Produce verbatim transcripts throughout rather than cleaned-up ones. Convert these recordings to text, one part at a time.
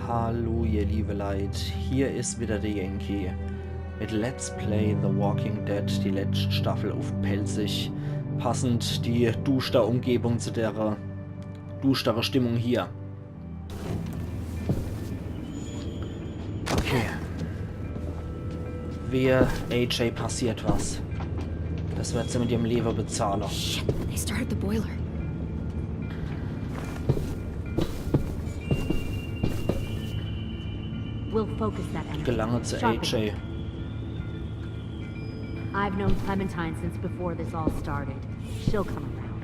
Hallo, ihr liebe Leit, hier is wieder der Yankee mit Let's Play The Walking Dead, die letzte Staffel uff Pälzisch. Passend die duschtere Umgebung zu der, äh, duschtere Stimmung hier. Okay. Wehe, A J passiert was. Das wird se mit ihrem Lewe bezahle. Shit, they started the boiler. We'll focus that energy. Gelange zu A J. I've known Clementine since before this all started. She'll come around.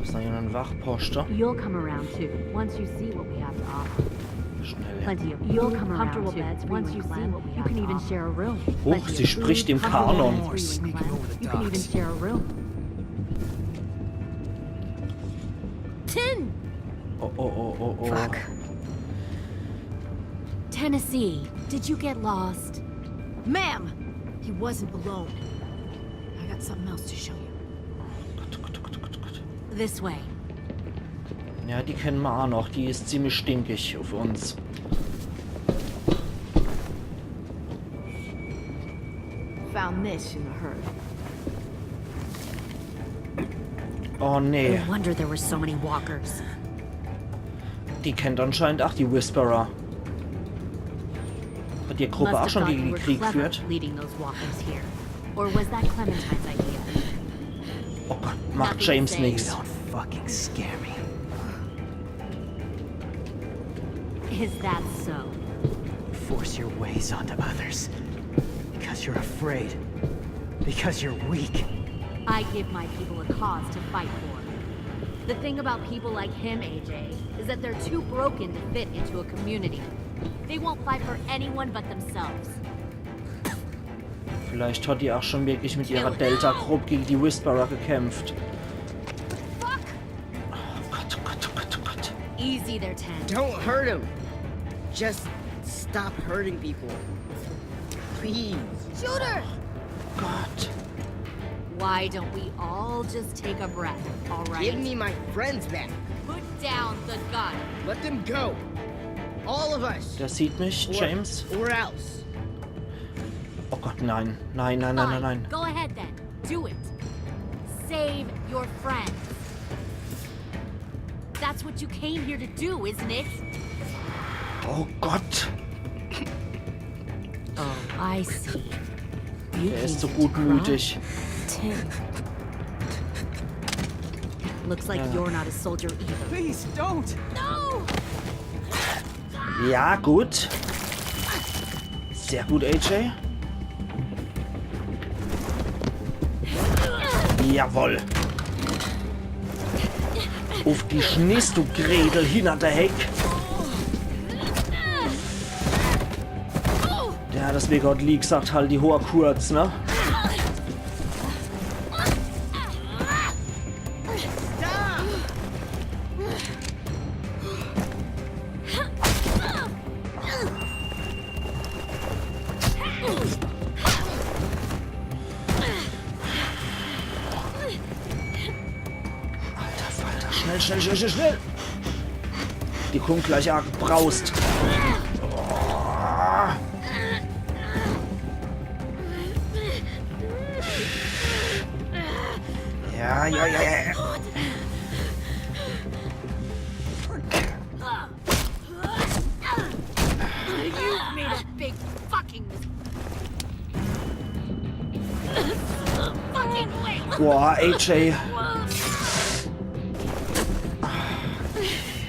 Is do hier noch en Wachposte? You'll come around too, once you see what we have to offer. Schnell. Plenty of you'll come around too, once you see what we have to offer. You can even share a room. Huch, sie spricht im Kanon. More sneaking over the You can even docks. Share a room. Tin! Oh, oh, oh, oh, oh. Fuck. Tennessee, did you get lost? Ma'am! He wasn't alone. I got something else to show you. Gott, Gott, Gott, Gott, Gott. This way. Ja, die kenne mer aa noch. Die is ziemlich stinkig uff uns. Found this in the herd. Oh nee. No wonder there were so many walkers. Die kennt anscheinend aa die Whisperer. Hat die Gruppe aa Must have schon thought gegen you den were Krieg clever geführt? Leading those walkers here. Or was that Clementine's idea? Oh Gott, macht Nothing James to say. nix. Don't fucking scare me. Is that so? Force your ways onto others. Because you're afraid. Because you're weak. I give my people a cause to fight for. The thing about people like him, A J, is that they're too broken to fit into a community. They won't fight for anyone but themselves. Vielleicht hat die aa schon wirklich mit ihrer Delta-Gruppe gegen die Whisperer gekämpft. Fuck! Oh Gott, oh Gott, oh Gott, oh Gott. Easy there, Ten. Don't hurt him. Just stop hurting people. Please. Shooter! Gott. Why don't we all just take a breath, all right? Give me my friends back. Put down the gun. Let them go. All of us. Der sieht mich, Or- James. Or else. Oh Gott, nein. Nein, nein, nein, nein, Fine. nein. Go ahead then. Do it. Save your friends. That's what you came here to do, isn't it? Oh Gott. Oh, I see. You Der is came zu here to gutmütig. Looks like you're not a soldier either. Please don't! No! Ja, gut. Sehr gut, A J. Jawoll. Uff die Schniss, du Gretel, hinner der Heck. Ja, deswege hat Lee gesagt, halt die Hoor kurz, ne? Alter Falter, schnell, schnell, schnell, schnell, schnell! Die kummt gleich aagebraust. Ja, ja, ja, ja. You made a big fucking mis- fucking wait. Boah, A J.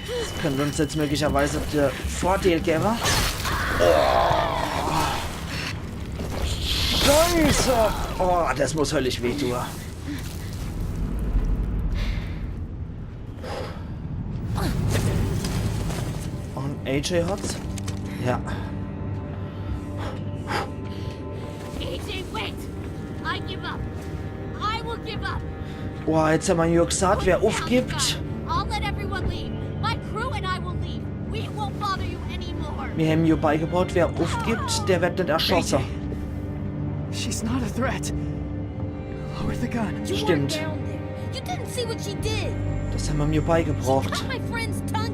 Das könnte uns jetzt möglicherweise de Vorteil gewwe. Oh. Scheiße! Oh, das muss höllisch weh tun. Und A J hat's? Ja. A J, wait! I give up. I will give up. Boah, jetzt hämmer jo gesagt, wer uffgibt. I'll let everyone leave. My crew and I will leave. We won't bother you anymore. Mir hämmer jo beigebracht, wer uffgibt, der wird net erschosse. She's not a threat. Lower the gun. You Stimmt. Weren't down there. You didn't see what she did. Das hämmer jo beigebracht. Cut my friend's tongue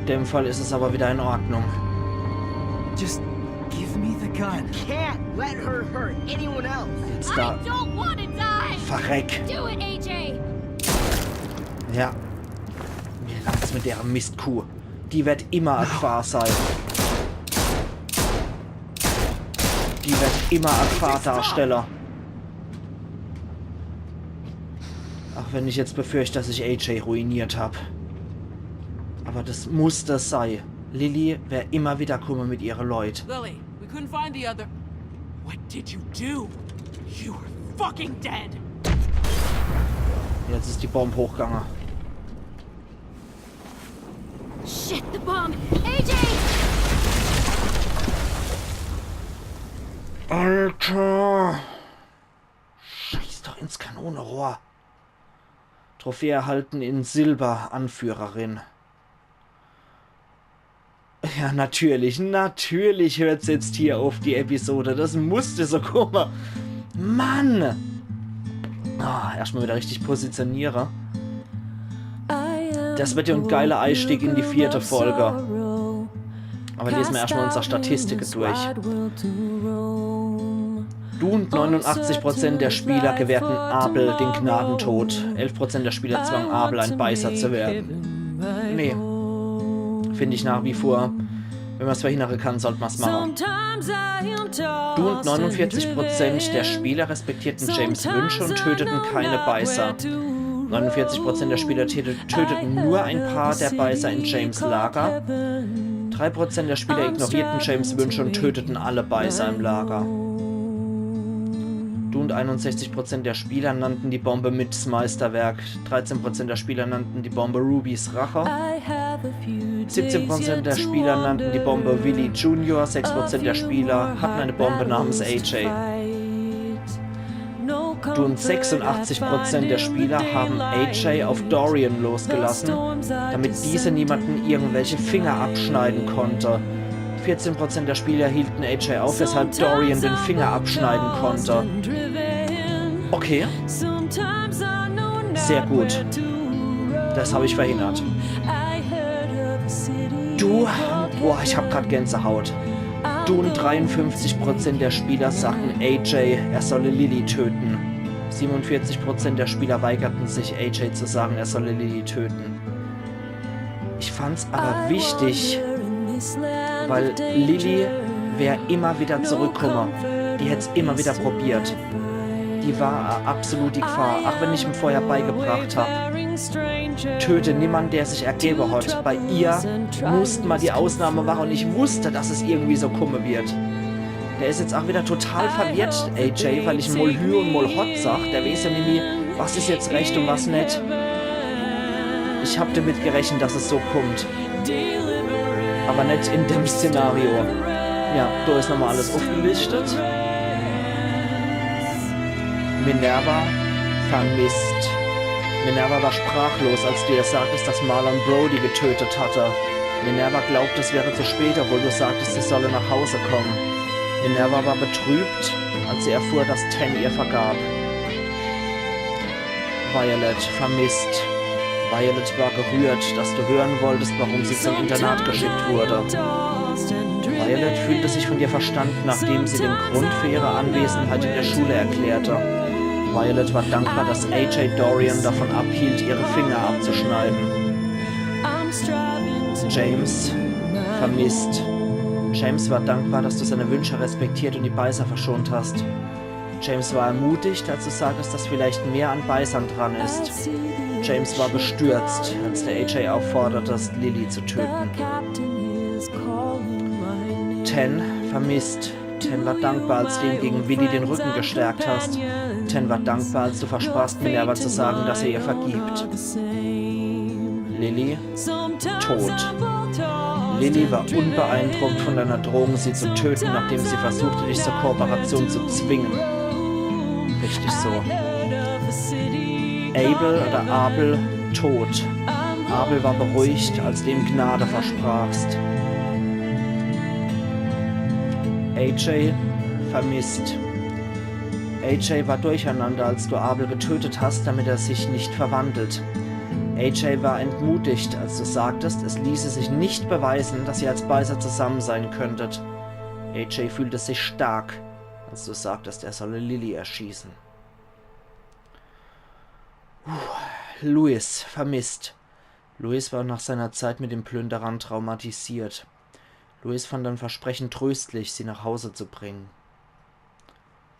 In dem Fall is es aber wieder in Ordnung. Just give me the gun. Can't let her hurt anyone else. Jetzt I da. Don't want to die. Verreck. Do it, A J. Ja. Mir langt's mit der Mistkuh. Die wird immer a Gefahr sei. Die wird immer a Gefahr darstelle. Auch wenn ich jetzt befürchte, dass ich A J ruiniert hab. Aber das muss das sei. Lilly wär immer wieder kumme mit ihre Leut. Lilly, we couldn't find the other. What did you do? You were fucking dead. Jetzt is die Bomb hochgange. Shit, the bomb. A J! Alter! Scheiß doch ins Kanonerohr. Trophäe erhalten in Silber, Anführerin. Ja, natürlich, natürlich hört's jetzt hier auf, die Episode. Das musste so kumme. Mann! Ah, erstmal wieder richtig positioniere. Das wird ja ein geiler Einstieg in die vierte Folge. Aber lesen wir erstmal unsere Statistike durch. Du und neunundachtzig Prozent der Spieler gewährten Abel den Gnadentod. Elf Prozent der Spieler zwangen Abel, ein Beißer zu werden. Nee. Finde ich nach wie vor, wenn man's verhindere kann, sollt man's mache. Du und neunundvierzig Prozent der Spieler respektierten James Wünsche und töteten keine Beißer. Neunundvierzig Prozent der Spieler töte- töteten nur ein paar der Beißer in James Lager. Drei Prozent der Spieler ignorierten James Wünsche und töteten alle Beißer im Lager. Du und einundsechzig Prozent der Spieler nannten die Bombe Mids Meisterwerk. Dreizehn Prozent der Spieler nannten die Bombe Rubys Rache. Siebzehn Prozent der Spieler nannten die Bombe Willy Junior. Sechs Prozent der Spieler hatten eine Bombe namens A J. Du und sechsundachtzig Prozent der Spieler haben A J auf Dorian losgelassen, damit dieser niemanden irgendwelche Finger abschneiden konnte. Vierzehn Prozent der Spieler hielten A J auf, weshalb Dorian den Finger abschneiden konnte. Okay. Sehr gut. Das habe ich verhindert. Du, boah, ich hab grad Gänsehaut. Du und dreiundfünfzig Prozent der Spieler sagten A J, er solle Lilly töten. Siebenundvierzig Prozent der Spieler weigerten sich, A J zu sagen, er solle Lilly töten. Ich fand's aber wichtig, weil Lilly wär immer wieder zurückkomme. Die hätt's immer wieder probiert. Die war absolut die Gefahr, auch wenn ich ihm vorher beigebracht hab: Töte niemand, der sich ergebe hat. Bei ihr musst ma die Ausnahme mache und ich wusste, dass es irgendwie so komme wird. Der is jetzt auch wieder total verwirrt, A J, weil ich mol Hü und mol Hot sag. Der weeß ja nimmi, was is jetzt recht und was net. Ich hab damit gerechnet, dass es so kommt. Aber net in dem Szenario. Ja, do is nochmal alles aufgelistet. Minerva vermisst. Minerva war sprachlos, als du ihr sagtest, dass Marlon Brody getötet hatte. Minerva glaubte, es wäre zu spät, obwohl du sagtest, sie solle nach Hause kommen. Minerva war betrübt, als sie erfuhr, dass Ten ihr vergab. Violet vermisst. Violet war gerührt, dass du hören wolltest, warum sie zum Internat geschickt wurde. Violet fühlte sich von dir verstanden, nachdem sie den Grund für ihre Anwesenheit in der Schule erklärte. Violet war dankbar, dass A J Dorian davon abhielt, ihre Finger abzuschneiden. James vermisst. James war dankbar, dass du seine Wünsche respektiert und die Beißer verschont hast. James war ermutigt, als du sagtest, dass vielleicht mehr an Beißern dran ist. James war bestürzt, als du A J auffordert hast, Lilly zu töten. Ten vermisst. Ten war dankbar, als du ihm gegen Willy den Rücken gestärkt hast. Ten war dankbar, als du versprachst, Minerva zu sagen, dass er ihr vergibt. Lilly tot. Lilly war unbeeindruckt von deiner Drohung, sie zu töten, nachdem sie versuchte, dich zur Kooperation zu zwingen. Richtig so. Abel oder Abel tot. Abel war beruhigt, als du ihm Gnade versprachst. A J vermisst. A J war durcheinander, als du Abel getötet hast, damit er sich nicht verwandelt. A J war entmutigt, als du sagtest, es ließe sich nicht beweisen, dass ihr als Beißer zusammen sein könntet. A J fühlte sich stark, als du sagtest, er solle Lilly erschießen. Puh, Louis, vermisst. Louis war nach seiner Zeit mit den Plünderern traumatisiert. Louis fand dein Versprechen tröstlich, sie nach Hause zu bringen.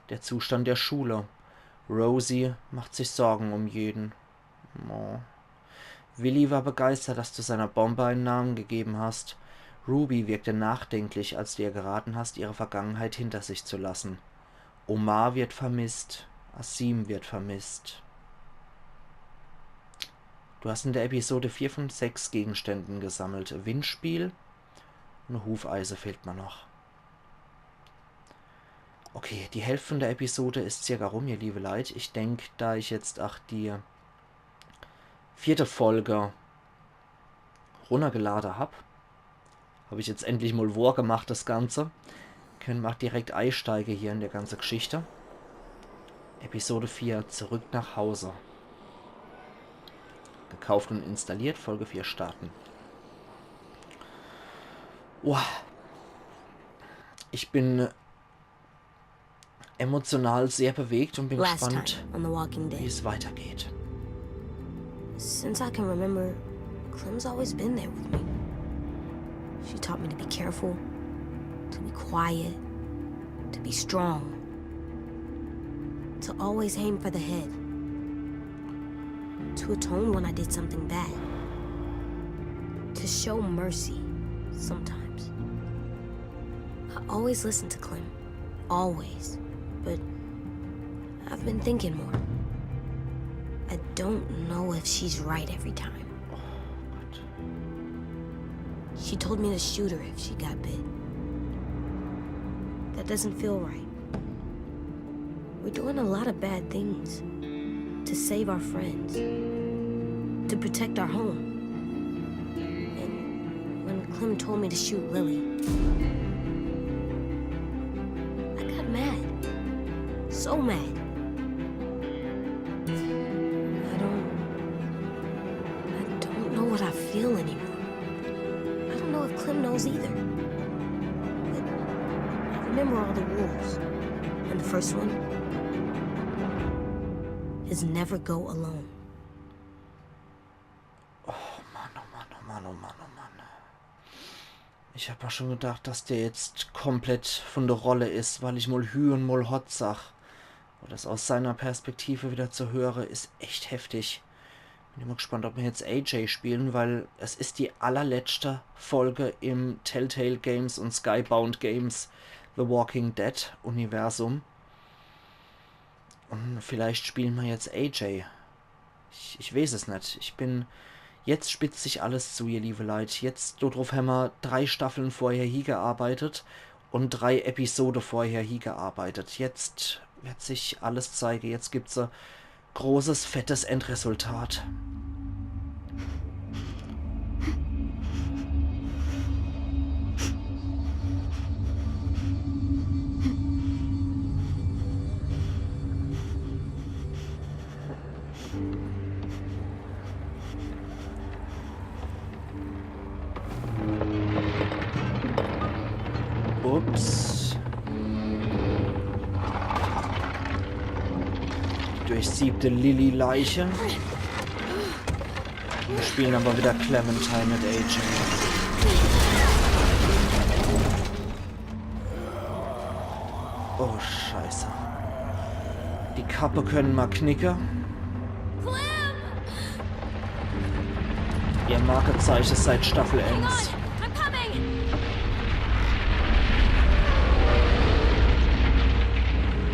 Der Zustand der Schule. Rosie macht sich Sorgen um jeden. Oh. Willi war begeistert, dass du seiner Bombe einen Namen gegeben hast. Ruby wirkte nachdenklich, als du ihr geraten hast, ihre Vergangenheit hinter sich zu lassen. Omar wird vermisst. Asim wird vermisst. Du hast in der Episode vier von sechs Gegenständen gesammelt. Windspiel und Hufeise fehlt mir noch. Okay, die Hälft von der Episode is circa rum, ihr liebe Leit. Ich denk, da ich jetzt ach die vierte Folge runnergelade hab, hab ich jetzt endlich mol wohr gemacht, das Ganze. Könne mer ach direkt eisteige hier in der ganze Geschichte. Episode vier, zurück nach Hause. Gekauft und installiert, Folge vier starten. Wow. Ich bin emotional sehr bewegt und bin Last gespannt, time on The Walking Dead, wie es weitergeht. Since I can remember, Clem's always been there with me. She taught me to be careful, to be quiet, to be strong, to always aim for the head, to atone when I did something bad, to show mercy sometimes. I always listened to Clem. Always. But I've been thinking more. I don't know if she's right every time. Oh Gott. She told me to shoot her if she got bit. That doesn't feel right. We're doing a lot of bad things to save our friends, to protect our home. And when Clem told me to shoot Lily, I got mad. So mad. I don't. I don't know what I feel anymore. I don't know if Clem knows either. But I remember all the rules. And the first one is never go alone. Oh Mann, oh Mann, oh Mann, oh Mann, oh Mann. Ich hab mir schon gedacht, dass der jetzt komplett von der Rolle is, weil ich mol Hü und mol Hott sag. Und das aus seiner Perspektive wieder zu höre, is echt heftig. Bin immer gespannt, ob mir jetzt A J spielen, weil es is die allerletzte Folge im Telltale Games und Skybound Games The Walking Dead Universum. Und vielleicht spielen mir jetzt A J. Ich, ich weeß es net. Ich bin, jetzt spitzt sich alles zu, ihr liebe Leit. Jetzt, do druff hämmer drei Staffeln vorher hiegearbeitet und drei Episode vorher hiegearbeitet. Jetzt wird sich alles zeige. Jetzt gibt's e großes, fettes Endresultat. Ups. Die durchsiebte Lilly-Leiche. Wir spielen aber wieder Clementine mit A J. Oh, Scheiße. Die Kappe können mer knicke. Clem! Ihr Markezeiche seit Staffel Hang on! eins. I'm coming!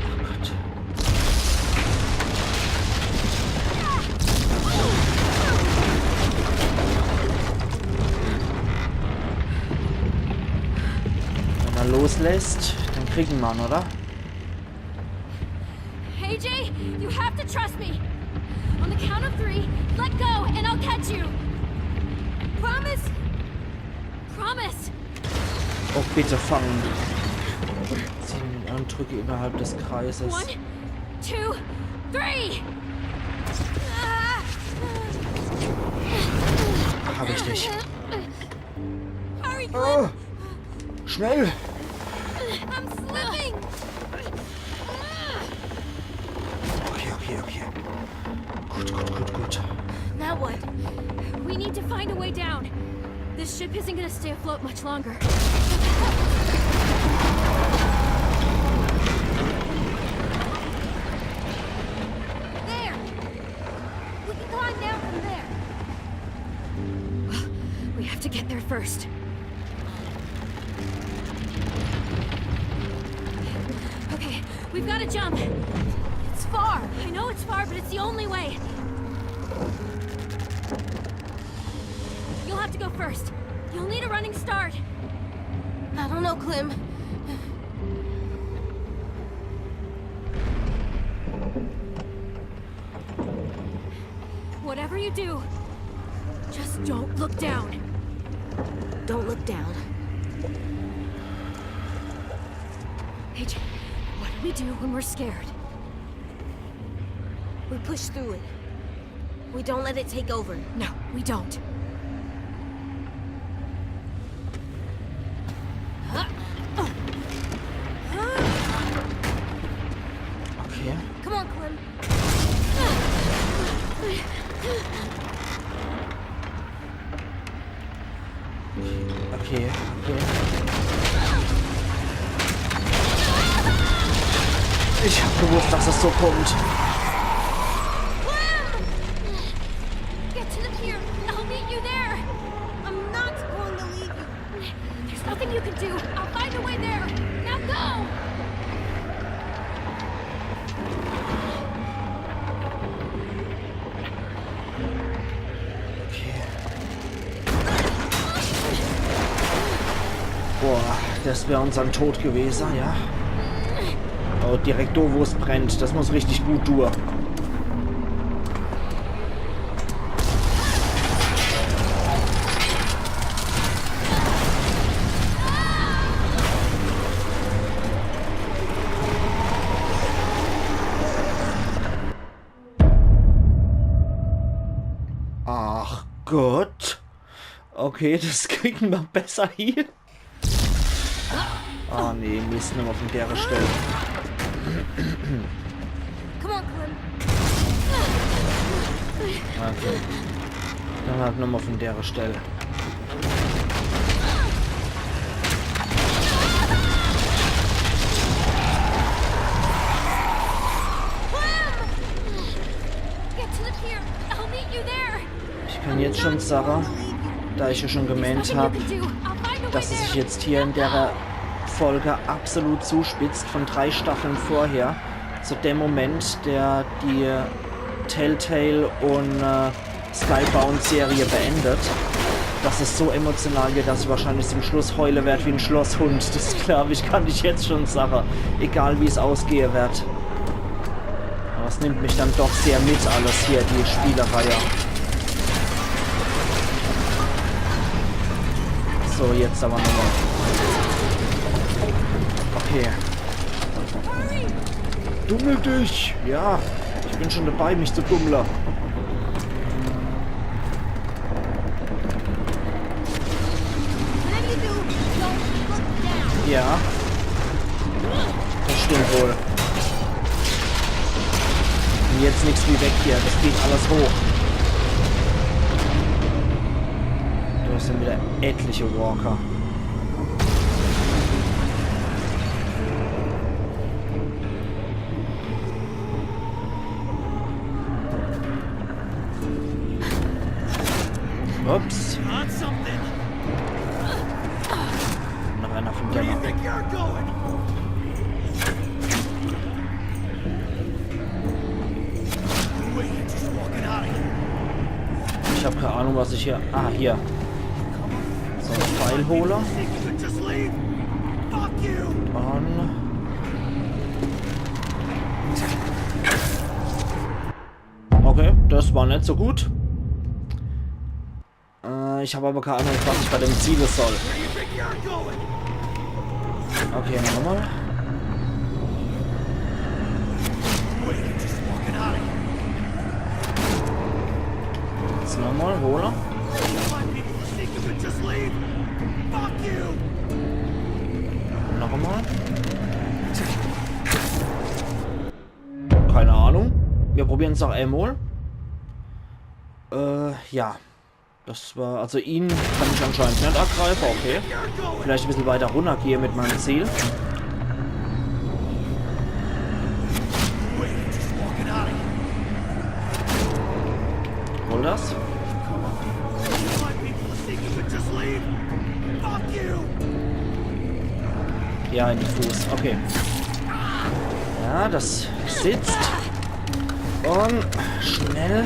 Oh Gott. Wenn er loslässt, dann kriegen wir ihn, oder? A J, you have to trust me. On the count of three, let go and I'll catch you. Promise? Promise. Oh, bitte fangen. Ziehen und drücke innerhalb des Kreises. One, two, three. Ah. Hab ich dich. Hurry, Clint! Oh, schnell! I'm slipping! Okay, okay, okay. Gut, gut, gut, gut. Now what? We need to find a way down. This ship isn't gonna stay afloat much longer. There! We can climb down from there. Well, we have to get there first. Okay, we've got to jump. It's far. I know it's far, but it's the only way. You'll have to go first. You'll need a running start. I don't know, Clem. Whatever you do, just don't look down. Don't look down. A J, what do we do when we're scared? We push through it. We don't let it take over. No, we don't. Okay. Come on, Clem. Okay, okay. Ich hab gewusst, dass es so kommt. Clem! Get to the pier. I'll meet you there. I'm not going to leave you. There's nothing you can do. I'll find a way there. Now go! Okay. Boah, das wär unsern Tod gewesen, ja. Oh, direkt do, wo es brennt. Das muss richtig gut durch. Ach Gott. Okay, das kriegen wir besser hin. Ah nee, Mist, nimmer von der Stelle. Come on, Clem. Okay. Dann halt nimmer von der Stelle. Clem! Get to the pier. I'll meet you there. Ich kann jetzt schon sagen, da ich ja schon gemeint hab, dass es sich jetzt hier in der Folge absolut zuspitzt von drei Staffeln vorher, zu dem Moment, der die Telltale und äh, Skybound-Serie beendet, dass es so emotional wird, dass ich wahrscheinlich zum Schluss heule werd wie ein Schlosshund. Das glaub ich, kann ich jetzt schon sagen. Egal wie es ausgehe werd. Aber es nimmt mich dann doch sehr mit alles hier, die Spielereihe. So, jetzt aber nochmal. Okay. Dummel dich! Ja, ich bin schon dabei, mich zu dummeln. Whatever you do, don't look down. Ja. Das stimmt wohl. Und jetzt nix wie weg hier. Das geht alles hoch. Da sind wieder etliche Walker. Ups. Got something. Noch einer von Where do you denen. Think you're going? Wait, just walking out of here. Ich hab keine Ahnung, was ich hier. Ah, hier. So, ein Pfeilholer. Think you could just leave? Fuck you! Und. Okay, das war nicht so gut. Äh, ich habe aber keine Ahnung, was ich bei dem zielen soll. Where do you think you're going? Okay, nochmal. Wait, just walking out of here. Jetzt nochmal, Holer. If I Could just leave. Fuck you. Noch einmal. Keine Ahnung. Wir probieren's noch einmal. Äh, ja. Das war, also ihn kann ich anscheinend net angreife, okay. Vielleicht e bissel weiter runner gehe mit meinem Ziel. Hol das. My people think you could just leave. Fuck you. Ja, in die Fuß. Okay. Ja, das sitzt. Und schnell.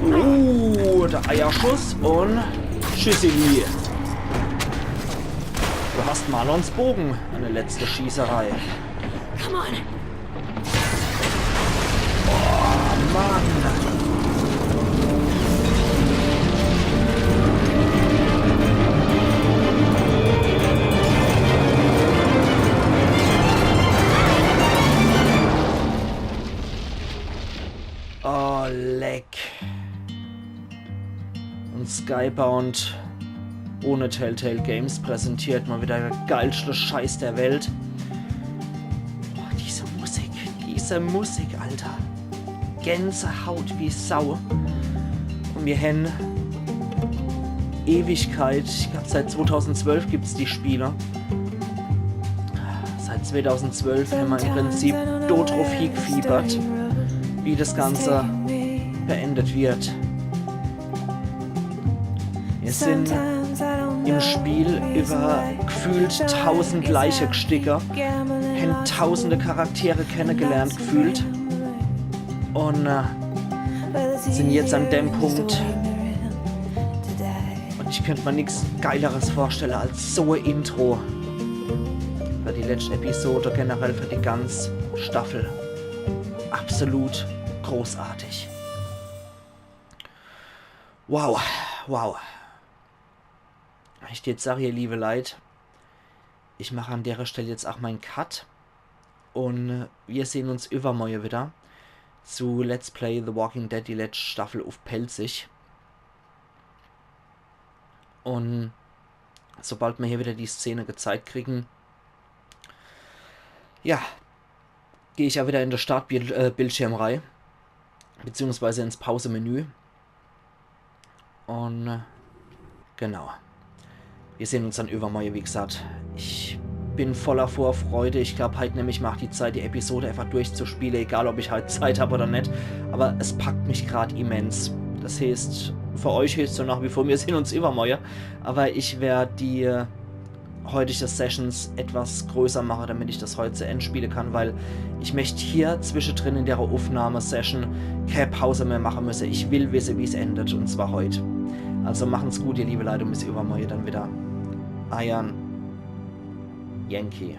Uh, der Eierschuss und tschüssili. Du hast Marlons Bogen. Eine letzte Schießerei. Come on. Mann. Oh, leck. Und Skybound ohne Telltale Games präsentiert mal wieder der geilste Scheiß der Welt. Boah, diese Musik, diese Musik, Alter. Gänsehaut wie Sau. Und wir haben Ewigkeit, ich glaube, seit zweitausendzwölf gibt's die Spiele. Seit zweitausendzwölf haben wir im Prinzip dort drauf hingefiebert, wie das Ganze beendet wird. Wir sind im Spiel über gefühlt tausend Leiche gestiegen, haben tausende Charaktere kennengelernt gefühlt und äh, sind jetzt an dem Punkt, und ich könnte mir nichts Geileres vorstellen als so ein Intro für die letzte Episode, generell für die ganze Staffel. Absolut großartig. Wow, wow. Ich jetzt sage, ihr liebe Leute, ich mache an der Stelle jetzt auch meinen Cut und wir sehen uns übermorgen wieder zu Let's Play The Walking Dead, die letzte Staffel auf Pälzisch. Und sobald wir hier wieder die Szene gezeigt kriegen, ja, gehe ich ja wieder in das Startbildschirm rein, beziehungsweise ins Pausemenü. Und äh, genau. Wir sehen uns dann übermorgen, wie gesagt. Ich bin voller Vorfreude. Ich glaube, heute nehme ich mir auch die Zeit, die Episode einfach durchzuspielen, egal ob ich heute Zeit habe oder nicht. Aber es packt mich gerade immens. Das heißt, für euch heißt es so nach wie vor, wir sehen uns übermorgen. Aber ich werde die äh, heutige Sessions etwas größer machen, damit ich das heute zu Ende spielen kann, weil ich möchte hier zwischendrin in der Aufnahmesession keine Pause mehr machen müssen. Ich will wissen, wie es endet, und zwar heute. Also machen's gut, ihr liebe Leute, und bis übermorgen dann wieder. Eiern Yankee.